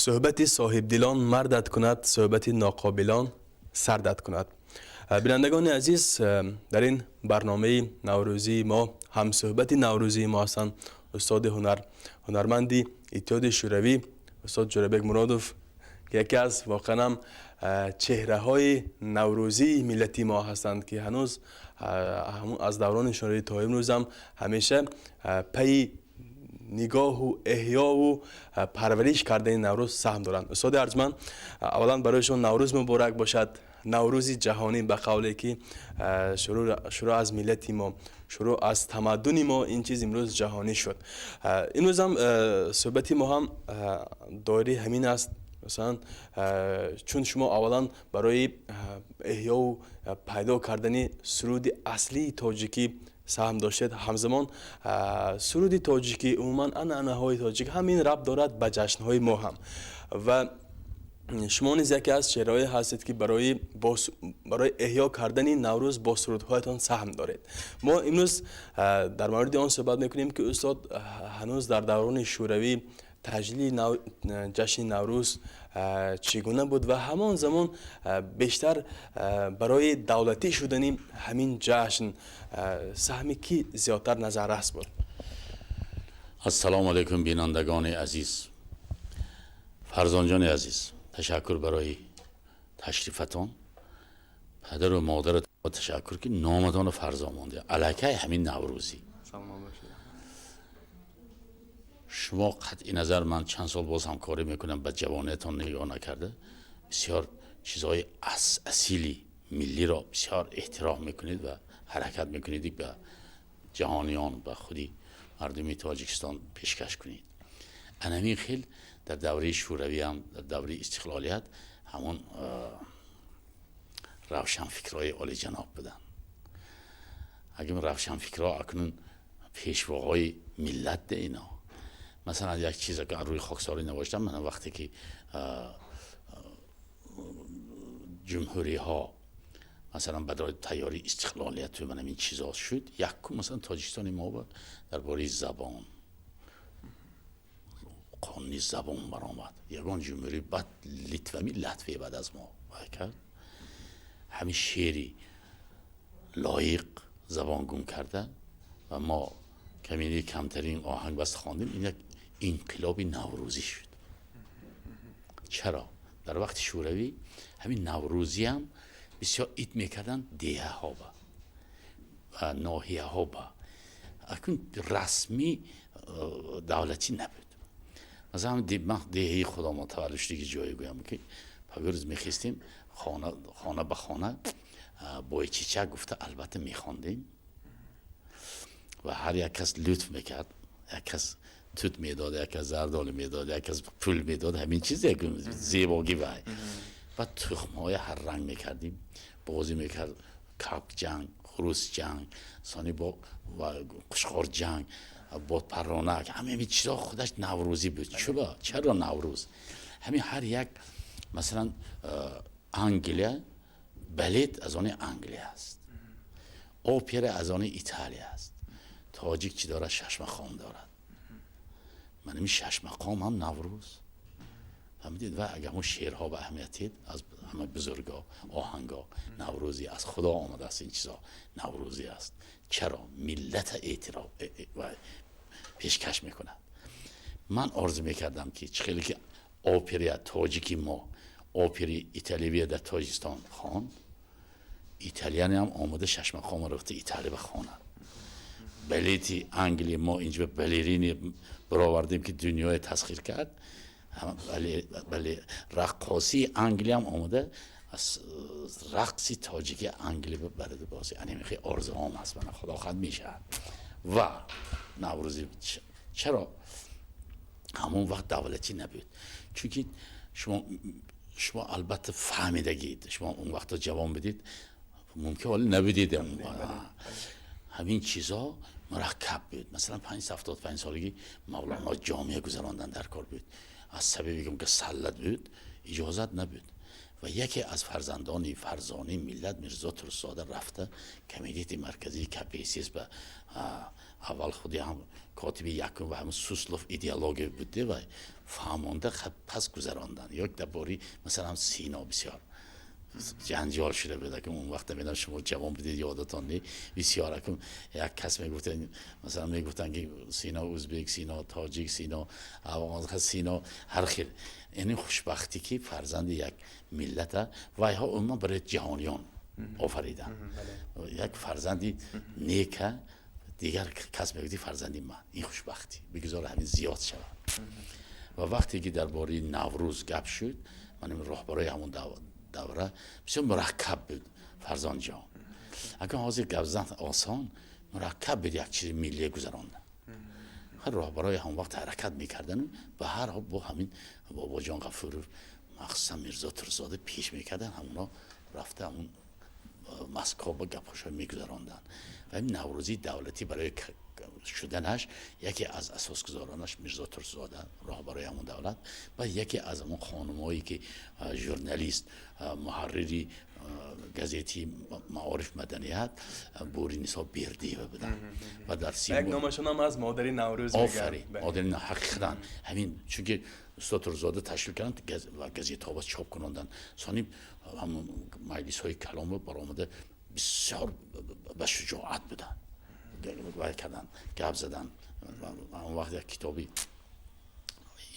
Суҳбати соҳибдилон мардат кунад, суҳбати ноқобилон сардат кунад. Бинандагони азиз, дар ин барномаи наврӯзии мо ҳамсуҳбати наврӯзии мо ҳастанд устоди ҳунар, ҳунарманди Иттиҳоди Шӯравӣ, устод Ҷӯрабек Муродов, ки яке аз воқеан ҳам чеҳраҳои наврӯзии миллати мо ҳастанд, ки ҳанӯз аз даврони шӯравӣ то имрӯз ҳам ҳамеша пайи нигоҳу эҳёву парвариш кардани Наврӯз саҳм доранд. Устоди арҷманд, аввалан барои шумо Наврӯз муборак бошад, Наврӯзи ҷаҳонӣ, ба қавле ки шурӯъ аз миллати мо, шурӯъ аз тамаддуни мо ин чиз имрӯз ҷаҳонӣ шуд. Имрӯз ҳам суҳбати мо ҳам доираи ҳамин аст. Масалан, чун шумо аввалан барои эҳёву пайдо кардани суруди аслии тоҷикӣ саҳм доштед, ҳамзамон суруди тоҷикӣ, умуман анъанаҳои тоҷик ҳамин рабт дорад ба ҷашнҳои мо ҳам, ва шумо низ яке аз чеҳраҳое ҳастед, ки барои эҳё кардани Наврӯз бо сурудҳоятон саҳм доред. Мо имрӯз дар мавриди он суҳбат мекунем, ки устод, ҳанӯз дар даврони шӯравӣ таҷлили ҷашни Наврӯз чӣ гуна буд ва ҳамон замон бештар барои давлатӣ шудани ҳамин ҷашн саҳми кӣ зиёдтар назаррас буд? Ассалому алайкум, бинандагони азиз. Фарзонҷони азиз, ташаккур барои ташрифатон. Падару модарат ташаккур, ки номатонро Фарзон монда аллакай ҳамин наврӯзӣ. Шумо қатъи назар, ман чанд сол боз ҳамкорӣ мекунам, ба ҷавониятон нигоҳ накарда, бисёр чизҳои асили миллиро бисёр эҳтиром мекунед ва ҳаракат мекунед, ба ҷаҳониён, ба худи мардуми Тоҷикистон пешкаш кунед. Анамин хел дар давраи шӯравӣ ҳам, дар давраи истиқлолият ҳамон равшанфикрҳои олиҷаноб буданд. Агар равшанфикрҳо акнун пешвоҳои миллат де ино. Масалан, як чиз ки рӯи хоксорӣ набошам, ман вақте ки ҷумҳуриҳо, масалан, барои тайёрии истиқлолият ман ҳамин чизҳо шуд, якум, масалан, Тоҷикистони мо дар бораи забон қонуни забон баромад. Ягон ҷумҳурӣ баъд Литвами Латвия баъд аз мо вай кард. Ҳамин шеъри Лоиқ «Забон гум карда» ва мо камини камтарин оҳанг баст хондем, ин як инқилоби наврӯзӣ шуд. Чаро? Дар вақти шӯравӣ ҳамин наврӯзиам бисёр ид мекарданд деҳаҳо ба ва ноҳияҳо ба, акун расмӣ давлатӣ набуд. Масалан, ман деҳаи худомо таваллуд шудагӣ ҷое гӯям, ки пагоҳ рӯз мехестем, хона хона ба хона «Бойчичак» гуфта албатта мехондем ва ҳар як кас лутф мекард, як кас тут медод, як кас зардолу медод, як кас пул медод. Ҳамин чиз як зебогӣ вай. Баъд тухмҳои ҳар ранг мекардем, бозӣ мекард, кабк ҷанг, хурус ҷанг, сони бо қушқор ҷанг, бодпарронак, ҳамин чизҳо худаш наврӯзӣ буд. Чуба чаро Наврӯз? Ҳамин ҳар як, масалан, Англия, балет аз они Англия аст, опера аз они Италия аст. Тоҷик чӣ дорад? Шашмақом дорад. Ман ҳамин шашмақом ҳам Наврӯз, фаҳмидед? Ва агар ҳамон шеърҳо ба аҳамиятед, аз ҳама бузурго, оҳанго наврӯзӣ, аз Худо омадааст, ин чизҳо наврӯзӣ аст. Чаро миллата эътироф ва пешкаш мекунад? Ман орзу мекардам, ки чӣ хеле ки оперия тоҷики мо опери италиявия дар Тоҷикистон хонд, италияне ҳам омада шашмақомо рафта Италия бихонад. Балети Англия мо инҷо балерини баровардем, ки дунёя тасхир кард. Бале, раққосии Англия ҳам омада аз рақси тоҷики Англия бараду бозӣ. Ана хеле орзуҳом аст, мана, Худо хоҳад, мешавад. Ва наврӯзи чаро ҳамон вақт давлатӣ набуд? Чунки шумо албатта фаҳмидагид, шумо он вақто ҷавон будед, мумкин ҳоле набудед. Ҳамин чизҳо мураккаб буд. Масалан, 75 солагӣ Мавлоно ҷомеа гузарондан дар кор буд, аз сабаби ки саллат буд, иҷозат набуд. Ва яке аз фарзандони фарзони миллат, Мирзо Турсунзода, рафта Комитети Марказии КПСС ба аввал худи ҳам Котиби якум ва ҳамун Суслов идеология буде ва фаҳмонда, пас гузаронданд. Ё дар бораи, масалан, Сино бисёр ҷанҷол шуда буд. Акун он вақт, намедонам, шумо ҷавон будед, ёдатон не. Бисёр акун як кас мегуфтанд, масалан, мегуфтанд, ки Сино узбек, Сино тоҷик, Сино афғон, Сино ҳар хел. Яъне хушбахтӣ, ки фарзанди як миллата вайҳо умуман барои ҷаҳониён офариданд. Як фарзанди нека дигар кас мегӯяд, фарзанди ман. Ин хушбахтӣ бигузор ҳамин зиёд шавад. Ва вақте ки дар бораи Наврӯз гап шуд, ман роҳбарои ҳамон давра бисёр мураккаб буд, Фарзонҷон. Акун ҳозир гап зан осон, мураккаб буд як чизи миллие гузаронда. Роҳбарои ҳамон вақт ҳаракат мекардану ба ҳар ҳол бо ҳамин Бобоҷон Ғафуров, махсусан Мирзо Турсунзода пеш мекардан. Ҳамоно рафта, ҳамун Москва ба гапҳошо мегузаронданд. Ва ин Наврӯзии давлатӣ барои шуданаш яке аз асосгузоронаш Мирзо Турсунзода, роҳбарои ҳамон давлат, ва яке аз ҳамон хонумое, ки журналист, муҳаррири газети «Маориф», «Маданият» Буринисо Бердиева буданд. Ва дар як номашон аз модари Наврӯз. Офарин, модари. Ҳақиқатан ҳамин, чунки устод Турсунзода ташкил карданд ва газетҳо ба чоп кунонданд. Сони ҳамон маҷлисҳои каломо баромада, бисёр ба шуҷоат буданд, вай карданд, гап заданд. Он вақт як китоби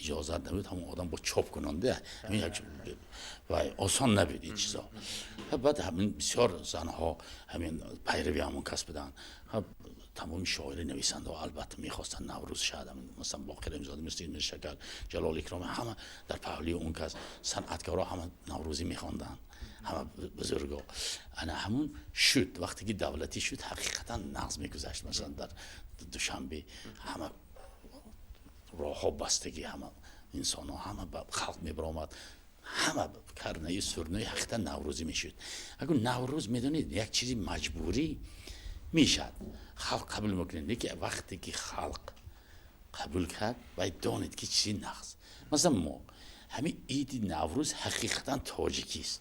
иҷозат набуд, ҳамон одам бо чоп кунонда, ҳамин як вай осон набуд ин чизо. Баъд ҳамин бисёр занҳо ҳамин пайрави ҳамон кас буданд. Тамоми шоири, нависандаҳо албатта мехостанд Наврӯз шавад. Масалан, Боқир Амизода, мисли Миршакар, Ҷалол Икроми, ҳама дар паҳлӯи он кас, санъаткорҳо ҳама наврӯзӣ мехонданд, ҳама бузурго. Ана ҳамун шуд. Вақте ки давлатӣ шуд, ҳақиқатан нағз мегузашт. Масалан, дар Душанбе ҳама роҳҳо бастагӣ, ҳама инсонҳо, ҳама халқ мебаромад, ҳама карнаи сурнаи, ҳақиқатан наврӯзӣ мешуд. Агар Наврӯз, медонед, як чизи маҷбурӣ мешавад, халқ қабул мекунад. Не ки вақте ки халқ қабул кард, вай донед, ки чизи нағз. Масалан, мо ҳамин иди Наврӯз ҳақиқатан тоҷикист.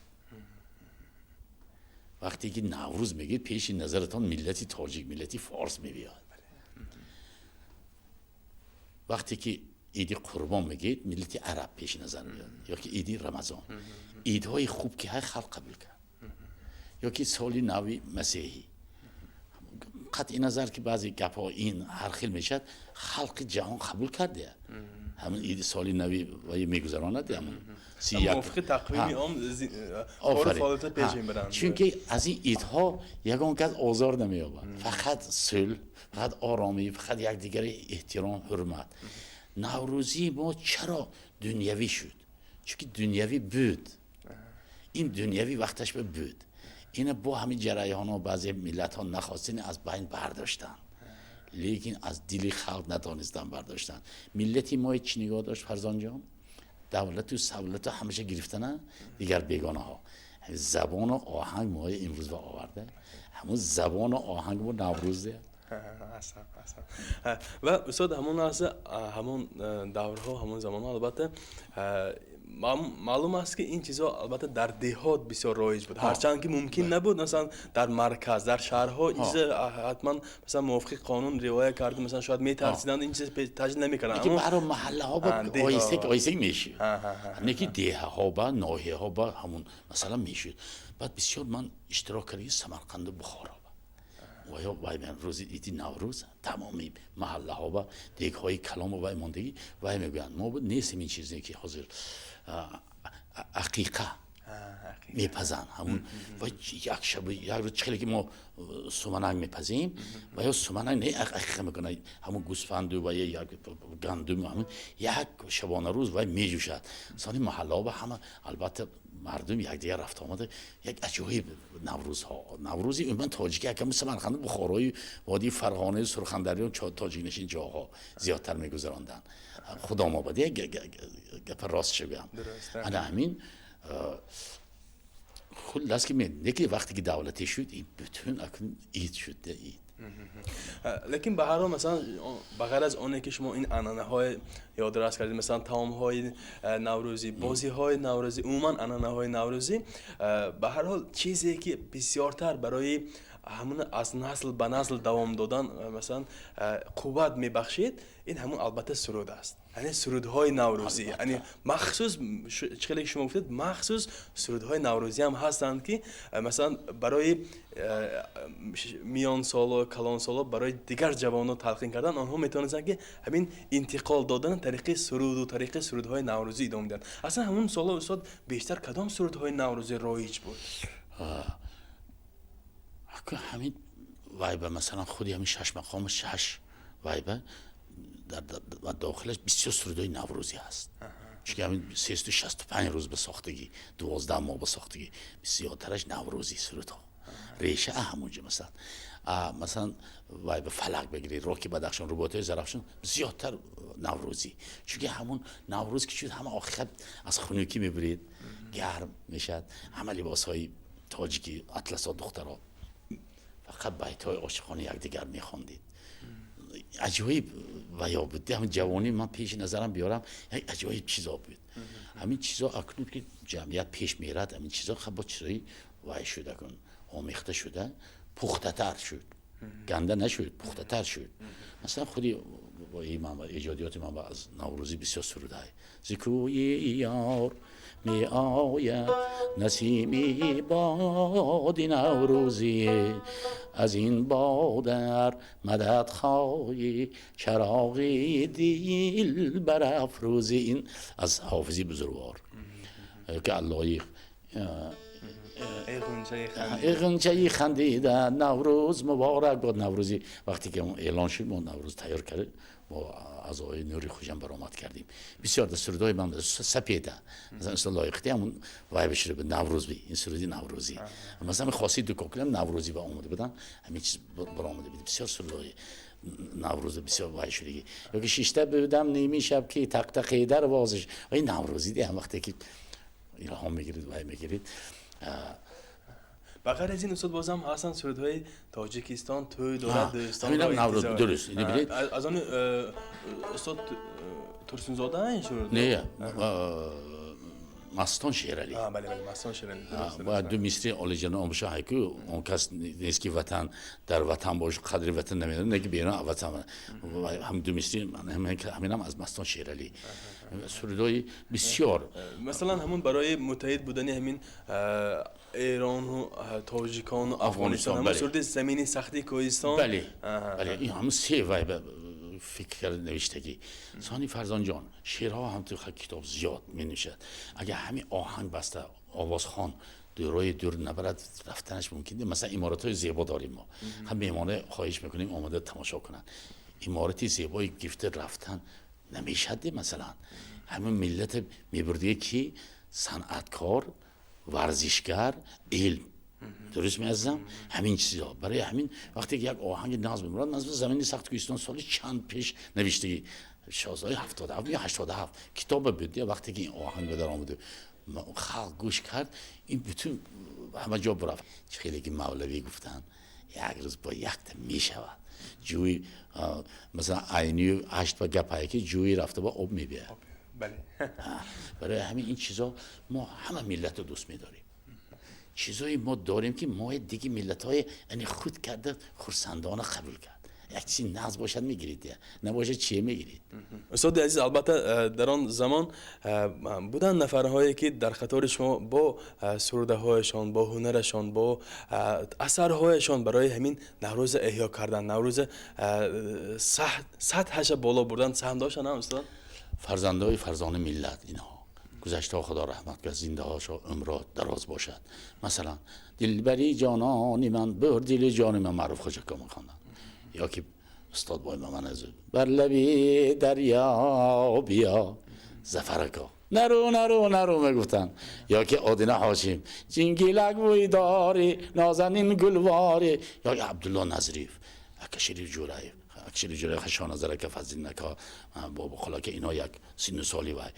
Вақте ки Наврӯз мегӯед, пеши назаратон миллати тоҷик, миллати форс мебиёд. Вақте ки иди Қурбон мегӯед, миллати араб пеши назар меёд, ё ки иди Рамазон. Идҳои хуб ки ҳай халқ қабул кард, ё ки соли нави масеҳӣ, қатъи назар ки баъзе гапҳо ин ҳар хел мешавад, халқи ҷаҳон қабул кардия, ҳамин иди соли нави вай мегузаронад ҳамун. Мувофиқи тақвими он кору фаъолиятро пеш мебаранд. Чунки аз ин идҳо ягон кас озор намеёбад, фақат сулҳ, фақат оромӣ, фақат якдигари эҳтиром, ҳурмат. Наврӯзии мо чаро дунявӣ шуд? Чунки дунявӣ буд, ин дунявӣ вақташ ба буд. Ина бо ҳамин ҷараёнҳо баъзе миллатҳо нахостин, аз байн бардоштанд, лекин аз дили халқ натонистанд бардоштанд. Миллати мо чӣ нигоҳ дошт, Фарзонҷон? Давлату савлату ҳамаша гирифтана дигар бегонаҳо, забону оҳанг мои имрӯз ба оварда, ҳамун забону оҳанг бо Наврӯзе. Ва устод, ҳамон лаҳза, ҳамон даврҳо, ҳамон замонҳо, албатта, маълум аст, ки ин чизҳо, албатта, дар деҳот бисёр роиҷ буд, ҳарчанд ки мумкин набуд. Масалан, дар марказ, дар шаҳрҳо ин чиз ҳатман, масалан, мувофиқи қонун риоя карда, масалан, шояд метарсиданд, ин чиз таҷлил намекарданд. Баҳро маҳаллаҳо ба оҳиста оҳиста мешуд, не ки деҳаҳо ба ноҳияҳо ба ҳамун, масалан, мешуд. Баъд бисёр ман иштирок кардаги Самарқанду Бухоро ва ё вай рӯзи иди Наврӯз тамоми маҳаллаҳо ба дегҳои калому вай мондагӣ, вай мегӯянд, мо нестем ин чизе, ки ҳозир ақиқа мепазанд. Ҳамун ва як шаби, як рӯз, чӣ хеле ки мо суманак мепазем, ва ё суманак не, ақиқа мекунад, ҳамун гӯсфанду ва як гандум, ҳамун як шабона рӯз вай меҷӯшад. Сони маҳаллаҳо ба ҳама, албатта, мардум якдигар рафта омада, як аҷоиб наврӯзҳо. Наврӯзи умуман тоҷики якам Самарқанду Бухорои, водии Фарғонаи, Сурхандарё, тоҷикнишин ҷоҳо зиёдтар мегузаронданд. Худомобад, як гапа рост шугам. Ана ҳамин хуллас ки неки вақте ки давлатӣ шуд, ин бутун акун ид шуд, ид. Лекин ба ҳар ҳол, масалан, ба ғайр аз оне ки шумо ин анъанаҳои ёдрас кардед, масалан, таомҳои наврӯзӣ, бозиҳои наврӯзӣ, умуман анъанаҳои наврӯзӣ, ба ҳар ҳол чизе ки бисёртар барои Ҳамун аз насл ба насл давом додан, масалан, қувват мебахшид, ин ҳамун албатта суруд аст, яъне сурудҳои наврӯзӣ, яъне махсус, чӣ хеле ки шумо гуфтед, махсус сурудҳои наврӯзӣ ҳам ҳастанд, ки масалан барои миёнсоло, калонсоло, барои дигар ҷавонон талқин кардан, онҳо метавонистанд, ки ҳамин интиқол додан тариқи суруду тариқи сурудҳои наврӯзӣ идома диҳанд. Аслан ҳамун солҳо, устод, бештар кадом сурудҳои наврӯзӣ роиҷ буд? Ҳамин вайба, масалан, худи ҳамин шашмақоми шаш вайба дар дохилаш бисёр сурудҳои наврӯзӣ ҳаст, чунки ҳамин 365 рӯз ба сохтагӣ, 12 моҳ ба сохтагӣ, бисёртараш наврӯзӣ сурудҳо реша ҳамонҷо. Масалан, вай ба фалак бигиред, роки Бадахшон, рубоиҳои Зарафшон зиёдтар наврӯзӣ, чунки ҳамун наврӯз ки шуд, ҳама охират аз хунукӣ мебуред, гарм мешавад, ҳама либосҳои тоҷикӣ, атласо, духтаро фақат байтҳои ошиқона якдигар мехондед. Аҷоиб ваё буд. Ҳамин ҷавонӣ ман пеши назарам биёрам, як аҷоиб чизо буд. Ҳамин чизо акнун ки ҷамъият пеш мерад, ҳамин чизо бо чизои вай шуда кун омехта шуда, пухтатар шуд, ганда нашуд, пухтатар шуд. Масалан, худи эҷодиёти ман аз наврӯзӣ бисёр сурудҳай: зи кӯи ёр меояд насими боди наврӯзӣ, аз ин бодар мадад хоҳӣ, чароғи дил барафрӯзӣ. Ин аз Ҳофизи бузургвор ки Аллоиқ. Эй ғунчаи хандида, Наврӯз муборак бод. Наврӯзӣ вақте ки эълон шуд, мо Наврӯз тайёр кардем, мо аъзои Нури Хуҷанд баромад кардем. Бисёр дар сурудҳои ман сапеда, масалан, устод Лоиқти ҳамун вай бишуда буд, наврӯз би, ин суруди наврӯзӣ. Масалан, хоси дукоклам наврӯзӣ ба омода будан, ҳамин чиз баромада буд. Бисёр сурудҳои наврӯза бисёр вай шудагӣ. Ёки шишта будам ними шаб, ки тақтақи дарвозаш, ин наврӯзӣ ди. Ҳам вақте ки илҳом мегирид, вай мегирид. Ба ғайр аз ин, устод, бозам ҳастанд сурудҳои Тоҷикистон тӯй дорад, дӯстон. Дуруст. Аз он устод Турсунзода ин суруд? Не, Мастон Шералӣ. Бале, бале, Мастон Шералӣ. Бояд ду мисри олиҷаноб боша. Ҳайку он кас нест, ки ватан дар ватан бош, қадри ватан намедонад, не ки берун ватан. Ҳам ду мисри ҳаминам аз Мастон Шералӣ, сурудҳои бисёр. Масалан, ҳамун барои муттаҳид будани ҳамин эрону тоҷикону Афғонистон, ҳамун суруди замини сахти кӯҳистон. Бале, бале, ин ҳамун се вай фикр карда навиштагӣ. Сони, Фарзонҷон, шеърҳо ҳам ту китоб зиёд менавишад. Агар ҳамин оҳанг баста, овозхон дурҳои дур набарад, рафтанаш мумкин. Масалан, иморатҳои зебо дорем мо, ҳам меҳмоне хоҳиш мекунем омода тамошо кунанд. Иморати зебои гирифта рафтан намешад. Масалан, ҳамин миллат мебурдиге, ки санъаткор, варзишгар, илм, дуруст меаззам, ҳамин чизҳо. Барои ҳамин вақте ки як оҳанги нағз мемурад, назм замини сахти кӯҳистон соли чанд пеш навиштагӣ, шозои 77 ё 87 китоба буд. Вақте ки ин оҳанг ба дар омаду халқ гӯш кард, ин бутун ҳама ҷо бурафт. Чӣ хеле ки Мавлавӣ гуфтанд, як рӯз бо якта мешавад ҷӯи, масалан, Айнию ҳашт ба гапае ки ҷӯи рафта ба об мебиёяд. Барои ҳамин ин чизо мо ҳама миллатро дӯст медорем. Чизое мо дорем, ки мо диги миллатҳои яъне худ карда хурсандона қабул кард. Як чизи нағз бошад, мегиред, набошад, чие мегиред? Устоди азиз, албатта, дар он замон буданд нафарҳое, ки дар қатори шумо бо сурудаҳояшон, бо ҳунарашон, бо асарҳояшон барои ҳамин Наврӯза эҳё кардан, Наврӯза сатҳаша боло бурдан саҳм доштанд, устод? Фарзандои фарзони миллат инҳо, гузаштаҳо Худо раҳмат кунад, зиндаҳошо умро дароз бошад. Масалан, дилбари ҷонони ман, бур дили ҷони ман, Маъруф Хоҷако мехонданд. Ё ки устод Бой Маман аз бар лаби дарё биё, Зафарако нару, нару, нару мегуфтанд. Ё ки Одина Ҳошим ҷингилак бӯй дорӣ, нозанин гулворӣ. Ё Абдулло Назриев, ака Шериф Ҷураев, Шериф Ҷураев, Шоназар ака, Фазлин ака, Бобоқул ака, инҳо як синну соли вай.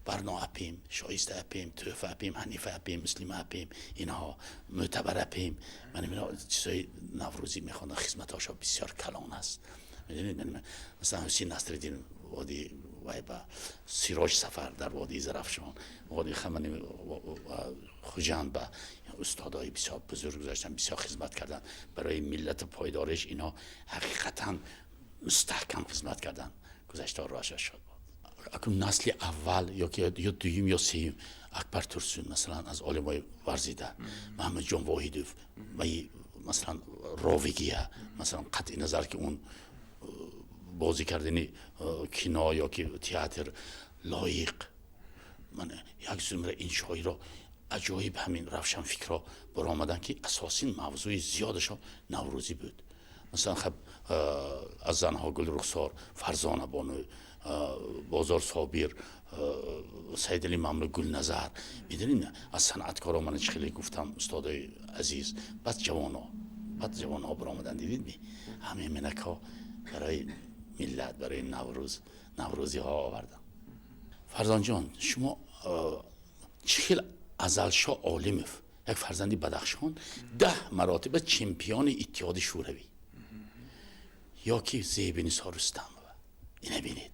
Барно апем, Шоиста апем, Тӯҳфа апем, Ҳанифа апем, Муслима апем, инҳо Мӯътабар апем, ман инҳо чизҳои наврӯзӣ мехонданд. Хизматҳошо бисёр калон аст, медонед. Масалан, Ҳусин Насриддин води Вай ба Сироҷ Сафар дар водии Зарафшон, водии Хамани Хуҷанд ба устодои бисёр бузург гузаштан, бисёр хизмат кардан барои миллати пойдориш. Инҳо ҳақиқатан мустаҳкам хизмат кардан. Гузашта роҳаш шод буд. Акун насли аввал ёки ё дуюм ё сеюм, Акбар Турсун, масалан, аз олимои варзида, Маҳмадҷон Воҳидов ва масалан ровигия, масалан, қатъи назар ки он бозӣ кардани кино ёки театр лоиқ. Ман як зумра ин шоиро аҷоиб, ҳамин равшанфикрро баромаданд, ки асосин мавзӯи зиёдашон наврӯзӣ буд. Масалан, хаб, аз занҳо Гулрухсор, Фарзона бону, Бозор Собир, Саидали Мамлу, Гулназар. Медонем, аз санъаткоро ман чӣ хеле гуфтам, устодои азиз. Баъд ҷавоно, баъд ҷавонҳо баромаданд. Дидед, ҳамин минакҳо барои миллат, барои Наврӯз наврӯзиҳо оварданд. Фарзонҷон, шумо чӣ хел Азалшо Олимов, як фарзанди Бадахшон, 10 маротиба чемпиони Иттиҳоди Шӯравӣ, ё ки Зебинисо Рустамова, ина бинед,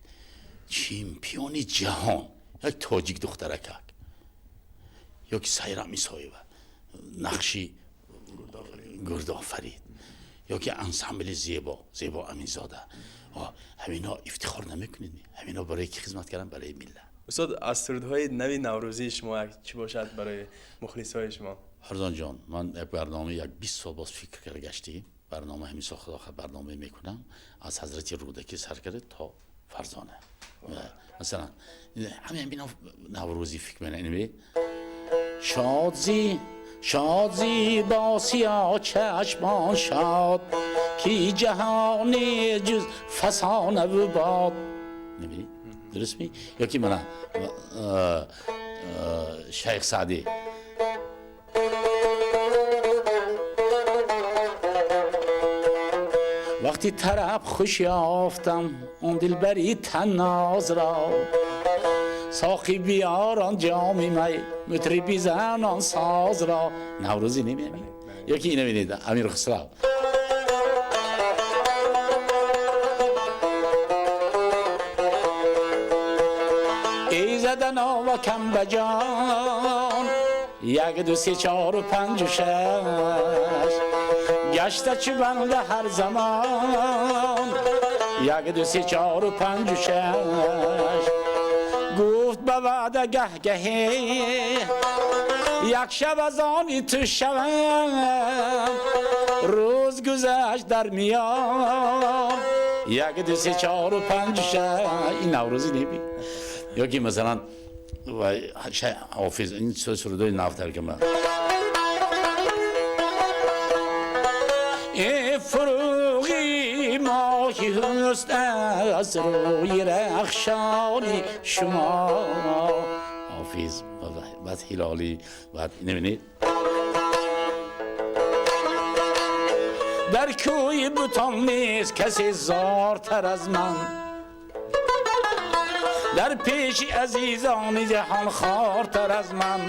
чемпиони ҷаҳон, як тоҷик духтаракак, ё ки Сайрам Исоева, нақши Гурдофарид, ё ки ансамбли зебо, Зебо Аминзода, ҳамино ифтихор намекунед? Ҳамино барои ки хизмат карданд? Барои миллат. Устод, аз сурудҳои нави наврӯзии шумо чӣ бошад барои мухлисҳои шумо? Фарзонҷон, ман як барнома, як 20 сол боз фикр карда гаштем. Барнома ҳамин сол, худо хоҳад, барнома мекунам, аз ҳазрати Рӯдакӣ сар карда то Фарзона. Масалан, ҳамин ҳамино наврӯзӣ фикр менам. Шодзи шодзи бо сиёҳ чашмон шод, ки ҷаҳоне ҷуз фасонаву бод. Мебинед, дуруст ми? Ё ки мана Шайх Саъдӣ: вақти тараб хуш ёфтам он дилбари таннозро, соқи биёр он ҷоми май, мутриб бизан он созро. Наврӯзӣ намебинед? Ё ки ина бинед, Амир Хусрав: эй задано кам ба ҷон, як, ду, се, чору панҷу шаш, гашта чу банда ҳар замон, як, ду, се, чору панҷу шаш. Гуфт ба ваъда гаҳ-гаҳе як шаб аз они ту шавам, рӯз гузашт дар миён, як, ду, се, чору панҷу шаш. Ин наврӯзӣ неби? Ё ки масалан Ҳофиз, ин сурудои навтар ки ман: эй фуруғи моҳи ҳусн, аз рӯи рахшони шумо. Ҳофиз, баъд Ҳилолӣ, баъд намебинед, дар кӯи бутон нест касе зортар аз ман, дар пеши азизони ҷаҳон хортар аз ман.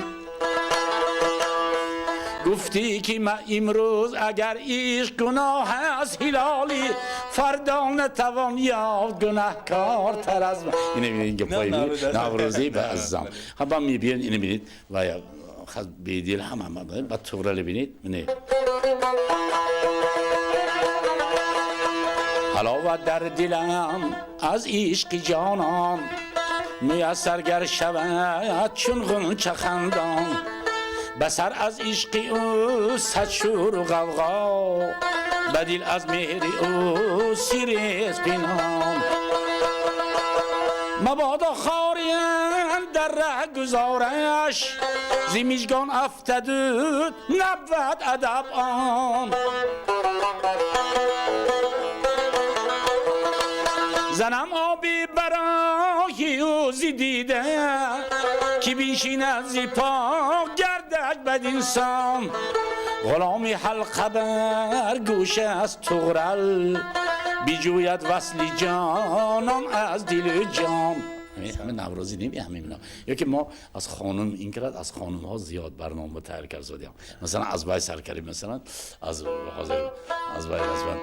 Гуфтӣ ки ма имрӯз агар ишқ гуноҳ аст, ҳилолӣ, фардо натавон ёфт гунаҳкортар аз ман. Ина бинед, ин гапҳои наврӯзӣ ба азизам ҳама мебиён. Ина бинед, ва бедил ҳама ба туғрале бинед. Ҳаловат дар дилам аз ишқи ҷонон муяссар гар шавад чун ғунча хандон, ба сар аз ишқи ӯ сад шӯру ғавғо, ба дил аз меҳри ӯ сирест пинҳон. Мабодо хориям дар раҳ гузораш, зи мижгон афтаду набвад адаб он. Занам оби барои ӯ зи дида, ки биншинад зи пок гардад бадинсон. Ғуломи ҳалқа бар гӯш аст Туғрал, биҷӯяд васли ҷонон аз дилу ҷон. Ҳамин наврӯзӣ неми ҳамин? Ё ки мо аз хонум ин кард, аз хонумҳо зиёд барнома тайёр кард. Масалан, аз бай сар кардем, масалан, аз ҳозир аз бай, аз бай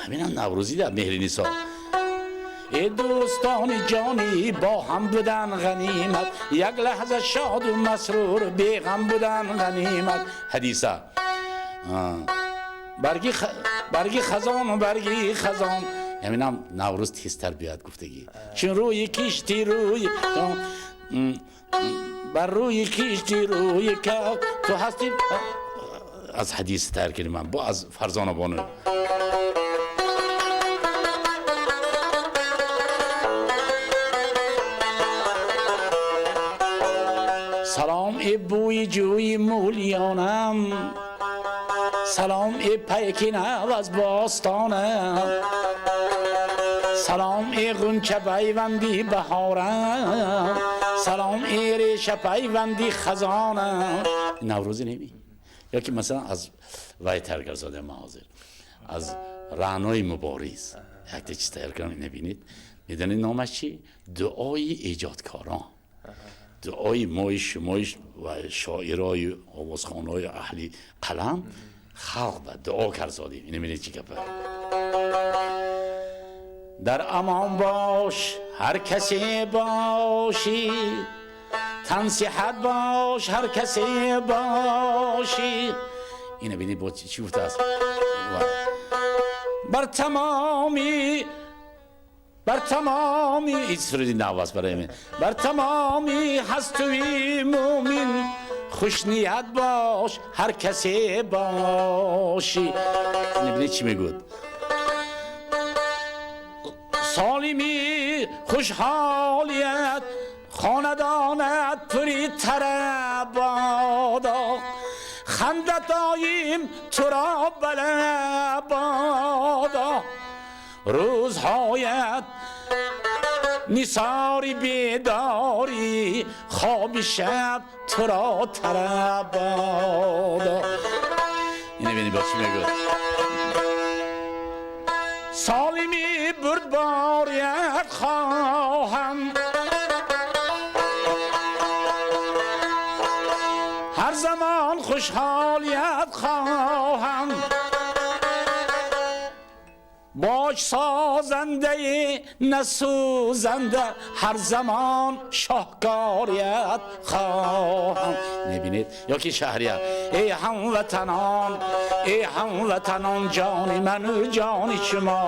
ҳаминам наврӯзӣ да. Меҳринисо. Эй дӯстони ҷонӣ, бо ҳам будан ғанимат, як лаҳза шоду масрур, беғам будан ғанимат. Ҳадиса барги хазон, барги хазон, ҳаминам Наврӯз тезтар биёяд гуфтагӣ, чун рӯи кишти рӯи бар рӯи кишти рӯи кав ту ҳастӣ. Аз ҳадис тайёр кардем ман бо аз Фарзона бону. Салом эй бӯи ҷӯи мӯлиёнам, салом эй пайки нав аз бостонам, салом эй ғунча пайванди баҳорам, салом эй реша пайванди хазонам. Наврӯзӣ неми? Ё ки масалан аз вай тайёр кардам ман ҳозир, аз Раънои Мубориз якта чиз тайёр кардам, ина бинед. Медонед номаш чӣ? Дуои эҷодкорон. Дуои мои шумои ва шоирои овозхонаи аҳли қалам халқ ба дуо карзодем. Ина бинед чӣ гапа. Дар амон бош ҳар касе бошӣ, тан сиҳат бош ҳар касе бошӣ. Ина бинед бо чӣ гуфтааст. Бар тамоми, бар тамоми, ин суруди нав аст барои ман. Бар тамоми ҳастуи мӯмин, хушният бош ҳар касе бошӣ. Ина бинед чӣ мегӯяд. Солими хушҳолият, хонадонат пури тараб бодо, ханда доим туро бала бодо, рӯзҳоят нисори бедорӣ, хоби шаб туро тараб бодо. Ина бинед бо чӣ мегӯяд. Солими бурдборият хоҳам, ҳар замон хушҳолият хоҳам, бош созандаи насӯзанда, ҳар замон шоҳкорият хоҳам. Мебинед? Ё ки Шаҳрияр. Эй ҳамватанон, эй ҳамватанон, ҷони ману ҷони шумо,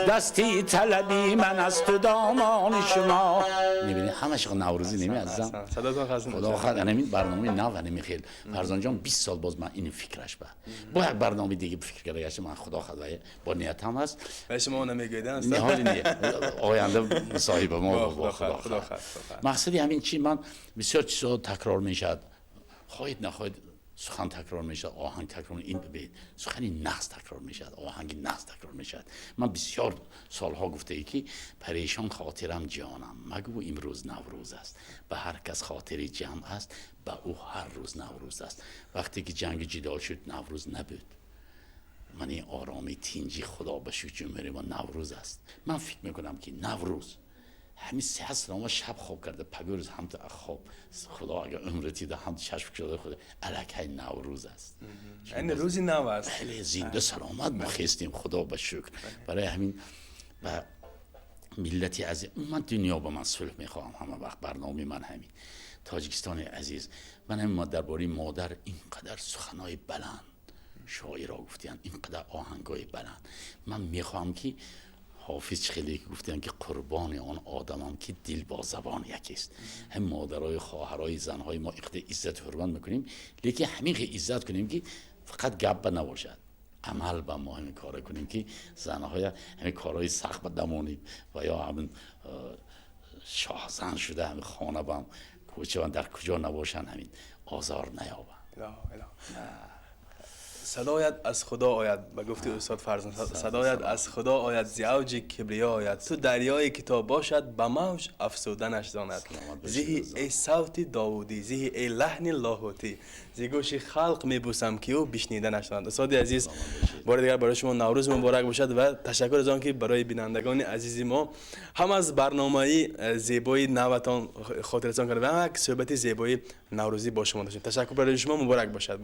дасти талаби ман асту домони шумо. Мебинед, ҳамаш наврӯзӣ неми азизам. Садотон хаста Худо нашавад. хоҳад, ана ин барномаи нав, ана ин хел. Фарзон ҷон, 20 сол боз ман ин фикраш ба. Бо як барномаи дига фикр карда гаштам, ман худо хоҳад ва бо ниятам ҳаст. Ва шумо намегӯед, аст? Не, ҳоли не. Оянда мусоҳиба мо Бо бо худо хоҳад, худо худо хоҳад. хоҳад, худо хоҳад. Мақсади ҳамин чи, ман бисёр чизҳо такрор мешавад. Хоҳед нахоҳед сухан такрор мешавад, оҳанг такрор мешавад. Ин бибинед, сухани нағз такрор мешавад, оҳанги нағз такрор мешавад. Ман бисёр солҳо гуфтае ки парешон хотирам ҷонам, магӯ имрӯз Наврӯз аст, ба ҳар кас хотири ҷамъ аст, ба ӯ ҳар рӯз Наврӯз аст. Вақте ки ҷанги ҷидол шуд, Наврӯз набуд. Ман ин ороми тинҷи Худо ба шукр ҷумҳури мо Наврӯз аст. Ман фикр мекунам ки Наврӯз ҳамин сиҳат салома шаб хоб карда, пагоҳ рӯз ҳамто хоб, Худо агар умр дида, ҳамто чашм кушода худо аллакай Наврӯз аст. Яъне рӯзи нав аст. Хеле зинда саломат мо хестем, Худо ба шукр. Барои ҳамин ба миллати азиз, ман дунё ба ман сулҳ мехоҳам, ҳама вақт барномаи ман ҳамин. Тоҷикистони азиз, ман ҳамин дар бораи модар ин қадар суханои баланд шоиро гуфтиянд, ин қадар оҳангҳои баланд. Ман мехоҳам ки ҳофиз хеле ки гуфтиянд ки қурбони он одамам ки дил бо забон якест. Ҳам модарои, хоҳарои, занҳои мо иқдar иззату ҳурмат мекунем, лекин ҳамин хел иззат кунем ки фақат гап ба набошад, амал ба мо ҳамин коро кунем ки занҳоя ҳамин корҳои сахт ба дамонем ва ё ҳамин шоҳзан шуда ҳамин хона бам кӯча дар куҷо набошанд, ҳамин озор наёбанд. Илоҳ, илоҳ. Садоят аз Худо ояд, ба гуфти устод Фарзон, садоят аз Худо ояд, зи авҷи кибриё ояд, ту дарёе ки то бошад, ба мавҷ афзуданаш донад. Саломат бошед, Зиҳи устод. эй савти довудӣ, зиҳи эй лаҳни лоҳутӣ, зи гӯши халқ мебусам ки ӯ бишниданаш донад. Устоди азиз, Саломат бошед. бори дигар барои шумо Наврӯз муборак бошад ва ташаккур аз он ки барои бинандагони азизи мо ҳам аз барномаи зебои наватон хотиррасон кард ва як суҳбати зебои наврӯзӣ бо шумо доштем. Ташаккур барои шумо, муборак бошад.